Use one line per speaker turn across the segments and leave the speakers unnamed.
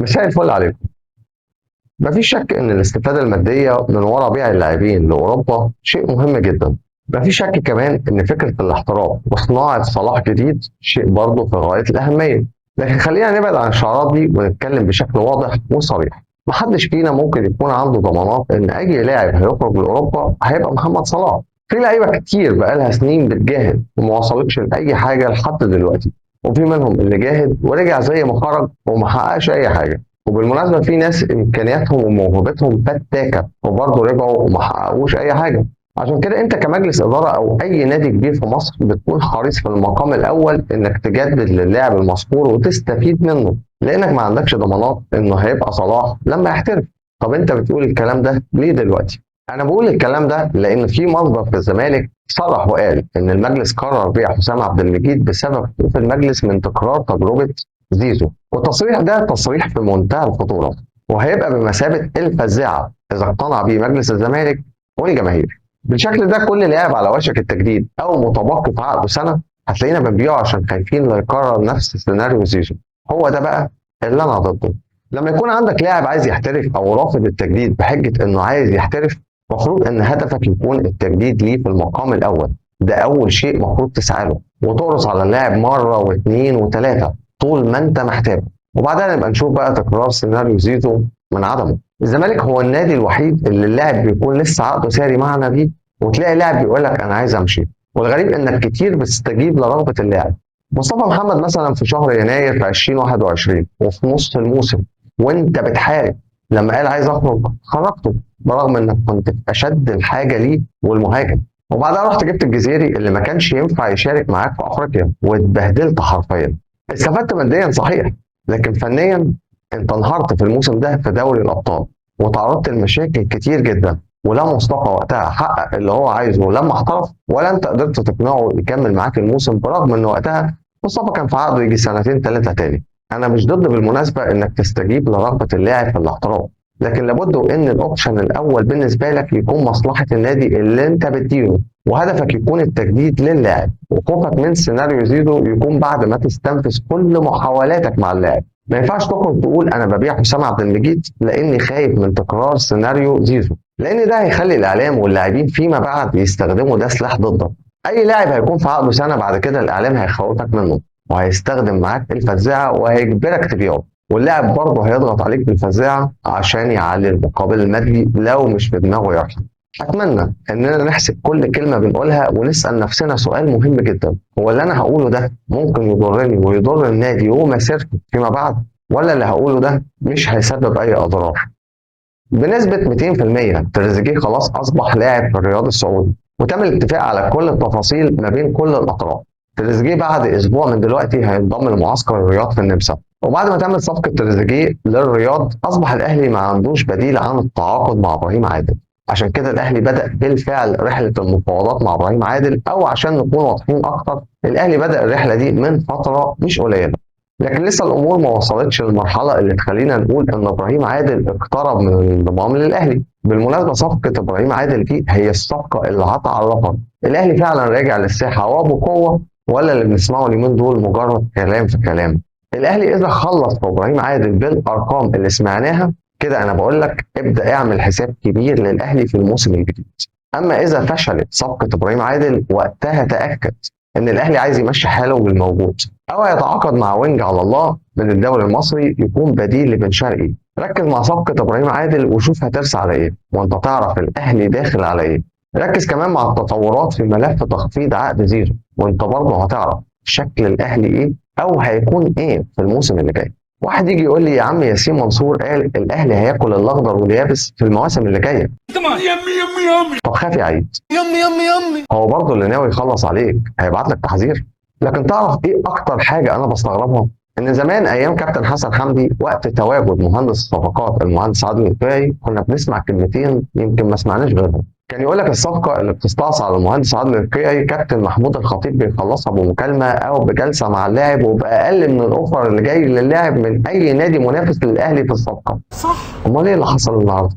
مساء الفل عليكم. مفيش شك ان الاستفادة المادية من وراء بيع اللاعبين لاوروبا شيء مهم جدا. مفيش شك كمان ان فكرة الاحتراف وصناعة صلاح جديد شيء برضه في غاية الاهمية، لكن خلينا نبعد عن الشعارات دي ونتكلم بشكل واضح وصريح. محدش فينا ممكن يكون عنده ضمانات ان اي لاعب هيخرج لاوروبا هيبقى محمد صلاح. في لعيبة كتير بقالها سنين بتجاهد وما وصلتش لاي حاجة لحد دلوقتي، وفي منهم اللي جاهد ورجع زي ما خرج وما حققش اي حاجة. وبالمناسبة في ناس امكانياتهم وموهبتهم فتاكة وبرضه رجعوا وما حققوش اي حاجة. عشان كده انت كمجلس ادارة او اي نادي كبير في مصر بتكون حريص في المقام الاول انك تجدد للاعب المذكور وتستفيد منه، لانك ما عندكش ضمانات انه هيبقى صلاح لما يحترف. طب انت بتقول الكلام ده ليه دلوقتي؟ انا بقول الكلام ده لان في مصدر في الزمالك صرح وقال ان المجلس قرر بيع حسام عبد المجيد بسبب خوف المجلس من تكرار تجربه زيزو. والتصريح ده تصريح في منتهى الخطورة، وهيبقى بمثابة الفزاعه اذا اقتنع بيه مجلس الزمالك والجماهير. بالشكل ده كل لاعب على وشك التجديد او متبقي في عقده سنة هتلاقينا بنبيعه عشان خايفين لا يكرر نفس سيناريو زيزو. هو ده بقى اللي انا ضده. لما يكون عندك لاعب عايز يحترف او رافض التجديد بحجة انه عايز يحترف، مفروض ان هدفك يكون التجديد ليه في المقام الاول. ده اول شيء مفروض تسعى له، وتقرص على اللاعب مرة واثنين وثلاثة طول ما انت محتاجه، وبعدها نبقى نشوف بقى تكرار سيناريو زيزو من عدمه. الزمالك هو النادي الوحيد اللي اللاعب بيكون لسه عقده ساري مع ناديه وتلاقي لاعب بيقول لك انا عايز امشي. والغريب انك كتير بتستجيب لرغبه اللاعب. مصطفى محمد مثلا في شهر يناير في 2021 وفي نص الموسم وانت بتحارب لما قال عايز اخرج خرجته، برغم انك كنت في اشد الحاجة ليه والمهاجم. وبعدها رحت جبت الجزيري اللي ما كانش ينفع يشارك معاك في افريقيا واتبهدلت حرفيا. استفدت ماديا صحيح، لكن فنيا انت انهارت في الموسم ده في دوري الابطال وتعرضت لمشاكل كتير جدا. ولا مصطفى وقتها حقق اللي هو عايزه لما احترف، ولا انت قدرت تقنعه يكمل معاك الموسم، برغم ان وقتها مصطفى كان في عقده يجي سنتين ثلاثة تاني. انا مش ضد بالمناسبة انك تستجيب لرغبه اللاعب في الاحتراف، لكن لابد ان ال option الاول بالنسبة لك يكون مصلحة النادي اللي انت بتديره، وهدفك يكون التجديد للاعب، وخوفك من سيناريو زيزو يكون بعد ما تستنفذ كل محاولاتك مع اللاعب. ما ينفعش تخرج تقول انا ببيع حسام عبد المجيد لاني خايف من تكرار سيناريو زيزو، لان ده هيخلي الاعلام واللاعبين فيما بعد يستخدموا ده سلاح ضدك. اي لاعب هيكون في عقده سنة بعد كده الاعلام هيخوفك منه وهيستخدم معاك الفزاعه وهيجبرك تبيعه، واللاعب برضه هيضغط عليك بالفزاعه عشان يعلي المقابل المادي لو مش في دماغه يرحل. اتمنى اننا نحسب كل كلمة بنقولها ونسال نفسنا سؤال مهم جدا: هو اللي انا هقوله ده ممكن يضرني ويضر النادي ومسيرته فيما بعد، ولا اللي هقوله ده مش هيسبب اي اضرار؟ بنسبة 200% تريزيجيه خلاص اصبح لاعب في الرياض السعودي، وتم الاتفاق على كل التفاصيل ما بين كل الاطراف. تريزيجيه بعد اسبوع من دلوقتي هينضم لمعسكر الرياض في النمسا، وبعد ما تمت صفقة تريزيجيه للرياض اصبح الاهلي ما عندوش بديل عن التعاقد مع ابراهيم عادل. عشان كده الاهلي بدأ بالفعل رحله المفاوضات مع ابراهيم عادل، او عشان نكون واضحين اكتر الاهلي بدأ الرحلة دي من فترة مش قليله، لكن لسه الامور ما وصلتش للمرحلة اللي تخلينا نقول ان ابراهيم عادل اقترب من الانضمام للاهلي. بالمناسبة صفقة ابراهيم عادل دي هي الصفقة اللي هتعرفك الاهلي فعلا راجع للساحه وبقوة، ولا اللي بنسمعه اليومين دول مجرد كلام في كلام. الاهلي اذا خلص في ابراهيم عادل بالارقام اللي سمعناها كده، انا بقول لك ابدا اعمل حساب كبير للاهلي في الموسم الجديد. اما اذا فشلت صفقة ابراهيم عادل وقتها تاكد ان الاهلي عايز يمشي حاله بالموجود، او يتعاقد مع wing على الله من الدوري المصري يكون بديل لبن شرقي. ركز مع صفقة ابراهيم عادل وشوف هترسى على ايه، وانت تعرف الاهلي داخل على ايه. ركز كمان مع التطورات في ملف تخفيض عقد زيزو، وانت برضه هتعرف شكل الاهلي ايه او هيكون ايه في الموسم اللي جاي. واحد يجي يقول لي يا عم ياسين منصور قال الاهلي هياكل الاخضر واليابس في المواسم اللي جاية. طب خاف يا عيد. هو برضه اللي ناوي يخلص عليك هيبعت لك تحذير. لكن تعرف ايه اكتر حاجة انا بستغربها؟ ان زمان ايام كابتن حسن حمدي وقت تواجد مهندس الصفقات المهندس عادل القيعي كنا بنسمع كلمتين يمكن ما سمعناش غيرهم. كان يقول لك الصفقة اللي بتستعصى على المهندس عادل القيعي كابتن محمود الخطيب بيخلصها بمكالمه او بجلسة مع اللاعب وباقل من ال offer اللي جاي للاعب من اي نادي منافس للاهلي في الصفقة.
صح.
امال ايه اللي حصل النهارده؟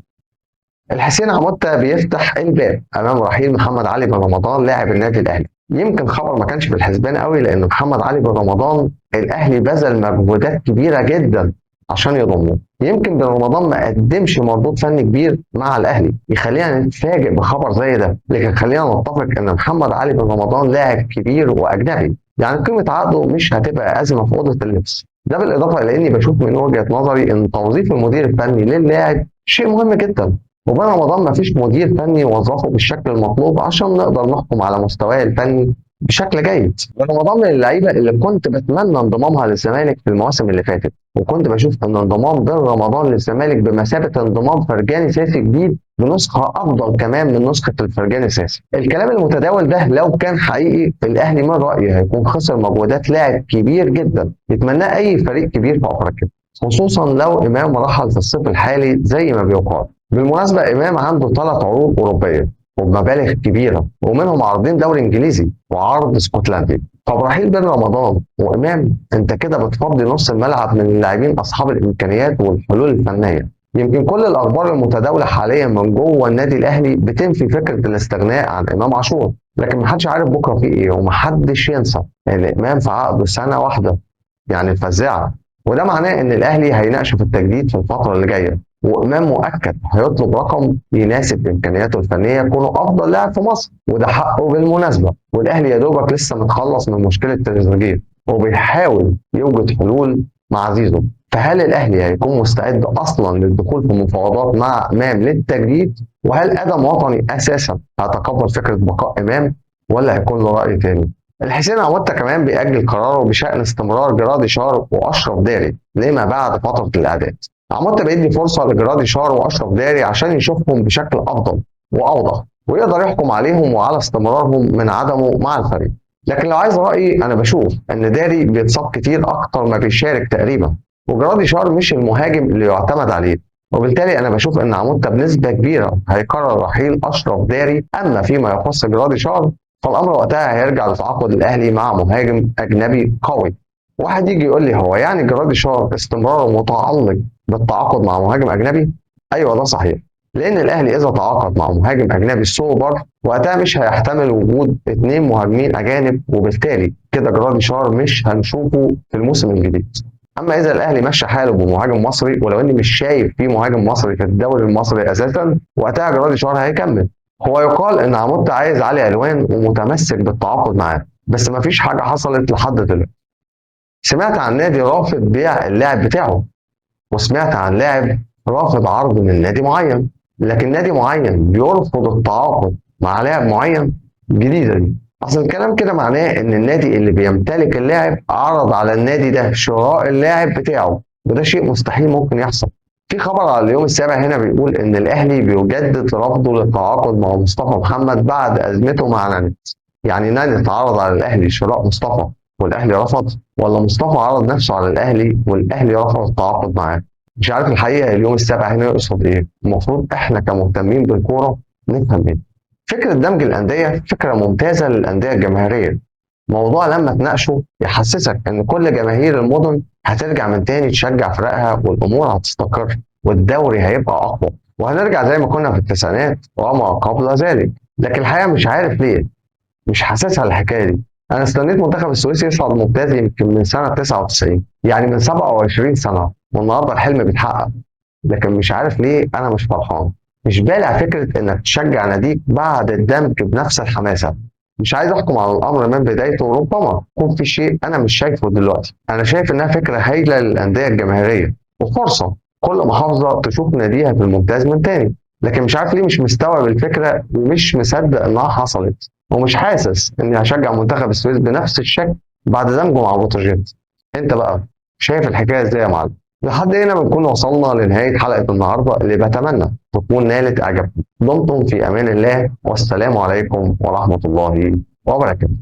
الحسين عمودة بيفتح الباب امام رحيل محمد علي بن رمضان لاعب النادي الاهلي. يمكن خبر ما كانش في الحسبان قوي، لان محمد علي بن رمضان الاهلي بذل مجهودات كبيرة جدا عشان يضمه. يمكن بن رمضان ما قدمش مردود فني كبير مع الاهلي يخلينا نتفاجئ بخبر زي ده، لكن خلينا نتفق ان محمد علي بن رمضان لاعب كبير واجنبي، يعني قيمة عقده مش هتبقى ازمة في اوضة اللبس. ده بالاضافة الى اني بشوف من وجهه نظري ان توظيف المدير الفني للاعب شيء مهم جدا، وبن رمضان ما فيش مدير فني وظفه بالشكل المطلوب عشان نقدر نحكم على مستواه الفني بشكل جيد. بن رمضان من اللعيبة اللي كنت بتمنى انضمامها للزمالك في المواسم اللي فاتت، وكنت بشوف ان انضمام بن رمضان للزمالك بمثابة انضمام فرجاني ساسي جديد بنسخه افضل كمان من نسخه الفرجاني ساسي. الكلام المتداول ده لو كان حقيقي، الاهلي من رايي هيكون خسر مجهودات لاعب كبير جدا يتمناه اي فريق كبير في افريقيا، خصوصا لو امام رحل في الصيف الحالي زي ما بيقال. بالمناسبة امام عنده 3 عروض اوروبية وبمبالغ كبيرة، ومنهم عرضين دوري انجليزي وعرض اسكتلندي. طب رحيل بن رمضان وامام انت كده بتفضي نص الملعب من اللاعبين اصحاب الامكانيات والحلول الفنية. يمكن كل الاخبار المتداولة حاليا من جوه النادي الاهلي بتنفي فكرة الاستغناء عن امام عاشور، لكن محدش عارف بكره في ايه، ومحدش ينسى ان امام في عقده سنة واحدة يعني الفزاعه، وده معناه ان الاهلي هيناقشه في التجديد في الفترة اللي جاية، وامام مؤكد هيطلب رقم يناسب امكانياته الفنية يكون افضل لاعب في مصر، وده حقه بالمناسبة. والاهلي يا دوبك لسه متخلص من مشكلة تريزيجيه وبيحاول يوجد حلول مع زيزو، فهل الاهلي هيكون مستعد اصلا للدخول في مفاوضات مع امام للتجديد؟ وهل ادم وطني اساسا هيتقبل فكرة بقاء امام ولا هيكون له راي تاني؟ الحسين عمودة كمان بيأجل قراره بشأن استمرار جراديشار وأشرف داري لما بعد فترة الإعداد. عمودة بيدي فرصة لجراديشار وأشرف داري عشان يشوفهم بشكل أفضل وأوضح ويقدر يحكم عليهم وعلى استمرارهم من عدمه مع الفريق. لكن لو عايز رأيي، أنا بشوف إن داري بيتصاب كتير أكتر ما بيشارك تقريبا، وجراديشار مش المهاجم اللي يعتمد عليه، وبالتالي أنا بشوف إن عمودة بنسبة كبيرة هيقرر رحيل أشرف داري. أما فيما يخص جراديشار فالامر وقتها هيرجع لتعاقد الاهلي مع مهاجم اجنبي قوي. واحد يجي يقول لي هو يعني جراديشار استمراره متعلق بالتعاقد مع مهاجم اجنبي؟ ايوه ده صحيح، لان الاهلي اذا تعاقد مع مهاجم اجنبي سوبر وقتها مش هيحتمل وجود 2 مهاجمين اجانب، وبالتالي كده جراديشار مش هنشوفه في الموسم الجديد. اما اذا الاهلي مشى حاله بمهاجم مصري، ولو اني مش شايف في مهاجم مصري في الدوري المصري اساسا، وقتها جراديشار هيكمل. هو يقال ان عمودة عايز علي علوان ومتمسك بالتعاقد معاه، بس مفيش حاجة حصلت لحد دلوقتي. سمعت عن نادي رافض بيع اللاعب بتاعه، وسمعت عن لاعب رافض عرض من نادي معين، لكن نادي معين بيرفض التعاقد مع لاعب معين جديدة دي. اصل الكلام كده معناه ان النادي اللي بيمتلك اللاعب عرض على النادي ده شراء اللاعب بتاعه، وده شيء مستحيل ممكن يحصل. في خبر على اليوم السابع هنا بيقول ان الاهلي بيجدد رفضه للتعاقد مع مصطفى محمد بعد ازمته مع نانت. يعني نانت عرض على الاهلي شراء مصطفى والاهلي رفض، ولا مصطفى عرض نفسه على الاهلي والاهلي رفض التعاقد معاه؟ مش عارف الحقيقة اليوم السابع هنا يقصد ايه. المفروض احنا كمهتمين بالكورة نفهم ايه. فكرة دمج الاندية فكرة ممتازة للاندية الجماهيرية. موضوع لما تناقشه يحسسك ان كل جماهير المدن هترجع من تاني تشجع فرقها، والامور هتستقر، والدوري هيبقى اقوى، وهنرجع زي ما كنا في التسعينات وما قبل ذلك. لكن الحقيقة مش عارف ليه مش حاسسها الحكاية دي. انا استنيت منتخب السويس يصعد ممتاز يمكن من سنة 99، يعني من 27 سنة، والنهارده الحلم بيتحقق. لكن مش عارف ليه انا مش فرحان، مش بالع فكرة انك تشجع ناديك بعد الدمج بنفس الحماسة. مش عايز احكم على الامر من بدايته، ربما يكون في شيء انا مش شايفه دلوقتي. انا شايف انها فكرة هايلة للاندية الجماهيرية وفرصه كل محافظة تشوف ناديها في الممتاز من تاني، لكن مش عارف ليه مش مستوعب الفكرة ومش مصدق انها حصلت، ومش حاسس اني هشجع منتخب السويس بنفس الشكل بعد دمجه مع بتروجيت. انت بقى شايف الحكاية ازاي يا معلم؟ لحد هنا بنكون وصلنا لنهاية حلقة النهارده اللي بتمنى تكون نالت اعجابكم. دمتم في امان الله، والسلام عليكم ورحمة الله وبركاته.